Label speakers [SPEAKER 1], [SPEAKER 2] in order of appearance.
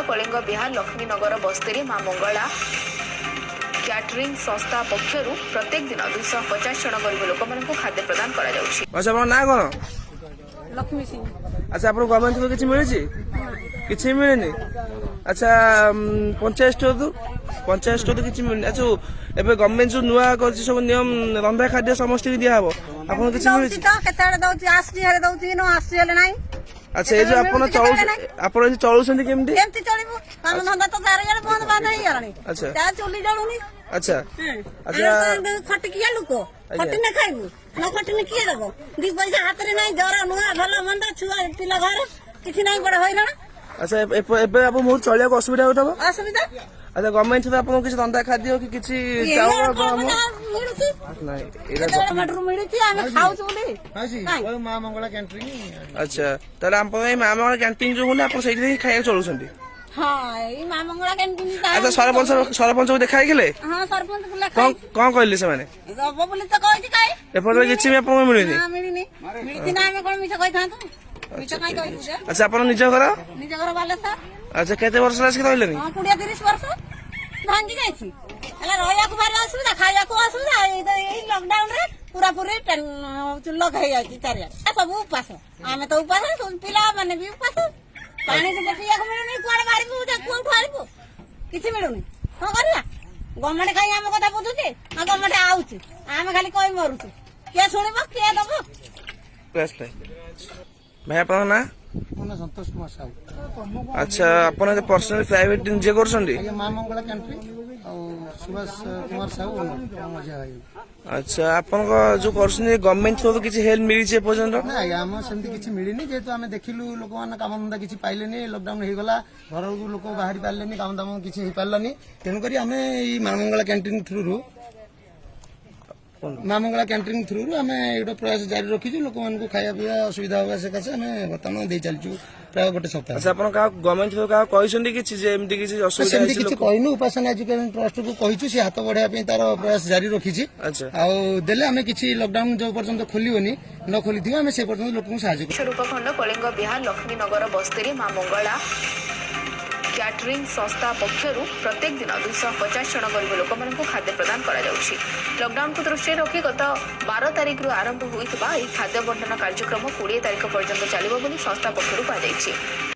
[SPEAKER 1] କଳିଙ୍ଗ ବିହାର ଲକ୍ଷ୍ମୀନଗର ବସ୍ତିରେ ମା ମଙ୍ଗଳା କ୍ୟାଟରିଂ ସଂସ୍ଥା ପକ୍ଷରୁ ପ୍ରତ୍ୟେକ ଦିନ 250 ଜଣ ଗରିବ ଲୋକମାନଙ୍କୁ ଖାଦ୍ୟ ପ୍ରଦାନ କରାଯାଉଛି।
[SPEAKER 2] ଆଚ୍ଛା, ଆପଣଙ୍କ ନାଁ କଣ?
[SPEAKER 3] ଲକ୍ଷ୍ମୀ ସିଂ।
[SPEAKER 2] ଆଚ୍ଛା, ଆପଣଙ୍କୁ ଗଭର୍ଣ୍ଣମେଣ୍ଟ କିଛି ମିଳିଛି? କିଛି ମିଳିନି। ଆଚ୍ଛା, ପଞ୍ଚାୟତ ଷ୍ଟୋରରୁ କିଛି ମିଳିନି। ଆଚ୍ଛା, ଯୋଉ ଏବେ ଗଭର୍ଣ୍ଣମେଣ୍ଟ ଯୋଉ ନୂଆ କରିଛି ସବୁ ନିୟମ, ରନ୍ଧା ଖାଦ୍ୟ ସମସ୍ତଙ୍କୁ ଦିଆହବ, ଆପଣଙ୍କୁ କିଛି
[SPEAKER 3] ଦଉଛି
[SPEAKER 2] ମିଳିଛି?
[SPEAKER 3] ତ କେତେବେଳେ ଦଉଛି, ଆସୁଛି ହେଲେ ଦଉଛି, ନ ଆସୁଛି ହେଲେ ନାହିଁ।
[SPEAKER 2] ଆଚ୍ଛା, ଏଇ ଯୋଉ ଆପଣ
[SPEAKER 3] କେତେବେଳେ ମିଳୁଛି,
[SPEAKER 2] ଚଳୁ
[SPEAKER 3] କେତେବେଳେ ନାହିଁ।
[SPEAKER 2] ଆପଣ ଏଠି ଚଳୁଛନ୍ତି କେମିତି?
[SPEAKER 3] କେମିତି ଚଳିବୁ? କାମ ଧନ୍ଦା ତ ଚାରିଆଡେ ବନ୍ଦ ବାନ୍ଦ ହେଇଗଲାଣି।
[SPEAKER 2] ଆଚ୍ଛା।
[SPEAKER 3] ତା ଚୁଲି ଜଳୁନି।
[SPEAKER 2] ଆଚ୍ଛା ଆଚ୍ଛା
[SPEAKER 3] ଆମେ ତ ଖଟିକିଆ ଲୋକ, ଖଟିନେ ଖାଇବୁ, ନ ଖଟିନେ କିଏ ଦବ? ଦି ପଇସା ହାତରେ ନାହିଁ। ଜର ନୂଆ ଭଲ ମନ୍ଦ, ଛୁଆ ପିଲା ଘର, କିଛି ନାହିଁ, ବଡ ହଇରାଣ।
[SPEAKER 2] ଆଚ୍ଛା, ଏବେ ଆପଣ ବହୁତ ଚଳିବାକୁ ଅସୁବିଧା ହଉଥିବ।
[SPEAKER 3] ଅସୁବିଧା।
[SPEAKER 2] ଆଚ୍ଛା, ଗଭର୍ଣ୍ଣମେଣ୍ଟ ଆପଣଙ୍କୁ କିଛି ରନ୍ଧା ଖାଦ୍ୟ କି କିଛି
[SPEAKER 3] ଏଇ
[SPEAKER 2] ଚାଉଳ
[SPEAKER 3] ଅଳ୍ପ ଅଳ୍ପ
[SPEAKER 2] ଗହମ
[SPEAKER 3] ଯାହା ମିଳୁଛି।
[SPEAKER 2] ନାଇଁ, ଏଇଟା
[SPEAKER 3] କେତେବେଳେ ଟମାଟର ମିଳୁଛି, ଆମେ ଖାଉଛୁ ବୋଲି କାଇଁ?
[SPEAKER 4] ମା ମଙ୍ଗଳା କ୍ୟାଣ୍ଟ୍ରିଂ।
[SPEAKER 2] ଆଚ୍ଛା, ତାହେଲେ ଆପଣ ଏଇ ମା ମଙ୍ଗଳା କ୍ୟାଣ୍ଟିନ୍ ଯୋଉ ହଉନି, ଆପଣ ସେଇଠି ହିଁ ଖାଇବାକୁ ଚଳୁଛନ୍ତି?
[SPEAKER 3] ହଁ, ଏଇ ମା ମଙ୍ଗଳା କ୍ୟାଣ୍ଟିନ।
[SPEAKER 2] ଆଚ୍ଛା, ସରପଞ୍ଚକୁ ଦେଖା ହେଇଥିଲେ?
[SPEAKER 3] ହଁ, ସରପଞ୍ଚ ଲେଖା
[SPEAKER 2] କଣ
[SPEAKER 3] ହେଇଛି।
[SPEAKER 2] କଣ କହିଲେ ସେମାନେ?
[SPEAKER 3] ଦବ ବୋଲି ତ କହିଛି, କାଇଁ?
[SPEAKER 2] ଏପର୍ଯ୍ୟନ୍ତ କିଛି ବି ଆପଣଙ୍କୁ ମିଳିନି?
[SPEAKER 3] ନା, ମିଳିନି। ମିଳିଛି ନା ଆମେ କଣ ମିଛ କହିଥାନ୍ତୁ? ମିଛ କାଇଁ କହିବୁ ଯେ?
[SPEAKER 2] ଆଚ୍ଛା, ଆପଣ ନିଜ ଘର?
[SPEAKER 3] ନିଜ ଘର ବାଲେଶ୍ୱର।
[SPEAKER 2] ଆଚ୍ଛା, କେତେ ବର୍ଷ ହେଲା ଆସିକି ରହିଲେଣି?
[SPEAKER 3] ହଁ, 20-30 ବର୍ଷ ଭାଙ୍ଗି ଯାଇଛି। ହେଲେ ରହିବାକୁ ଭାରି ଅସୁବିଧା, ଖାଇବାକୁ ଅସୁବିଧା। ଏଇ ଲକଡାଉନ ରେ ପୁରାପୁରି ଲକ୍ ହେଇଯାଇଛି ଚାରିଆଡେ। ସବୁ ଉପାସ, ଆମେ ତ ଉପାସ, ପିଲାମାନେ ବି ଉପାସ। ପାଣି ଟିକେ ପିଇବାକୁ ମିଳୁନି। କୁଆଡେ ବାହାରିବୁ ଯେ କୋଉଠୁ ଆଣିବୁ? କିଛି ମିଳୁନି, କଣ କରିବା? ଗଭର୍ଣ୍ଣମେଣ୍ଟ କାହିଁ ଆମ କଥା ବୁଝୁଛି ନା ଗଭର୍ଣ୍ଣମେଣ୍ଟ ଆଉଛି? ଆମେ ଖାଲି କହି ମରୁଛୁ। କିଏ ଶୁଣିବ, କିଏ ଦବ?
[SPEAKER 2] ବେଷ୍ଟ ନାହିଁ। ଭାଇ, ଆପଣଙ୍କ ନାଁ?
[SPEAKER 4] ମୋ ନାଁ ସନ୍ତୋଷ କୁମାର ସାହୁ।
[SPEAKER 2] ଆଚ୍ଛା, ଆପଣ ପର୍ସନାଲ ପ୍ରାଇଭେଟ ନିଜେ କରୁଛନ୍ତି?
[SPEAKER 4] ଆଜ୍ଞା, ମା ମଙ୍ଗଳା କ୍ୟାଣ୍ଟ୍ରିଂ ଆଉ ସୁଭାଷ କୁମାର ସାହୁ ଓନର, ମୋ ମଝିଆ ଭାଇ।
[SPEAKER 2] ଆଚ୍ଛା, ଆପଣଙ୍କ ଯୋଉ କରୁଛନ୍ତି, ଗଭର୍ଣ୍ଣମେଣ୍ଟ ଥ୍ରୋରୁ କିଛି ହେଲ୍ପ ମିଳିଛି ଏପର୍ଯ୍ୟନ୍ତ?
[SPEAKER 4] ନା ଆଜ୍ଞା, ଆମ ସେମିତି କିଛି ମିଳିନି। ଯେହେତୁ ଆମେ ଦେଖିଲୁ ଲୋକମାନେ କାମଧନ୍ଦା କିଛି ପାଇଲେନି, ଲକଡାଉନ ହେଇଗଲା, ଘରକୁ ଲୋକ ବାହାରି ପାରିଲେନି, କାମ ଦାମ କିଛି ହେଇପାରିଲାନି। ତେଣୁକରି ଆମେ ଏଇ ମା ମଙ୍ଗଳା କ୍ୟାଣ୍ଟିନ୍ ଥ୍ରୁରୁ, ମା ମଙ୍ଗଳା କ୍ୟାଣ୍ଟିନ୍ ଥ୍ରୁରୁ ଆମେ ଗୋଟେ ପ୍ରୟାସ ଜାରି ରଖିଛୁ। ଲୋକମାନଙ୍କୁ ଖାଇବା ପିଇବା ଅସୁବିଧା ହେବା ସକାଶେ ଆମେ ବର୍ତ୍ତମାନ ଦେଇ ଚାଲିଛୁ ପ୍ରାୟ ଗୋଟେ ସପ୍ତାହ।
[SPEAKER 2] ଆଚ୍ଛା, ଆପଣ କାହା ଗଭର୍ଣ୍ଣମେଣ୍ଟ ଥ୍ରୁ କାହାକୁ କହିଛନ୍ତି କିଛି ଯେ ଏମିତି କିଛି ଅସୁବିଧା
[SPEAKER 4] ସେମିତି
[SPEAKER 2] ହେଇଛି
[SPEAKER 4] କିଛି
[SPEAKER 2] ଲୋକ?
[SPEAKER 4] କହିନୁ। ଉପାସନା ଏଜୁକେସନ ଟ୍ରଷ୍ଟକୁ କହିଛୁ, ସେ ହାତ ବଢେଇବା ପାଇଁ ତାର ପ୍ରୟାସ ଜାରି ରଖିଛି। ଆଉ ଦେଲେ ଆମେ କିଛି ଲକଡାଉନ ଯୋଉ ପର୍ଯ୍ୟନ୍ତ ଖୋଲିବନି, ନ ଖୋଲିଥିବ, ଆମେ ସେ ପର୍ଯ୍ୟନ୍ତ ଲୋକଙ୍କୁ ସାହାଯ୍ୟ କରିବୁ।
[SPEAKER 1] ଉପଖଣ୍ଡ କଳିଙ୍ଗ ବିହାର ଲକ୍ଷ୍ମୀନଗର ବସ୍ତିରେ ମା ମଙ୍ଗଳା କ୍ୟାଟରିଂ ସଂସ୍ଥା ପକ୍ଷରୁ ପ୍ରତ୍ୟେକ ଦିନ 250 ଜଣ ଗରିବ ଲୋକମାନଙ୍କୁ ଖାଦ୍ୟ ପ୍ରଦାନ କରାଯାଉଛି। ଲକଡାଉନକୁ ଦୃଷ୍ଟିରେ ରଖି ଗତ 12 ତାରିଖରୁ ଆରମ୍ଭ ହୋଇଥିବା ଏହି ଖାଦ୍ୟ ବଣ୍ଟନ କାର୍ଯ୍ୟକ୍ରମ 20 ତାରିଖ ପର୍ଯ୍ୟନ୍ତ ଚାଲିବ ବୋଲି ସଂସ୍ଥା ପକ୍ଷରୁ କୁହାଯାଇଛି।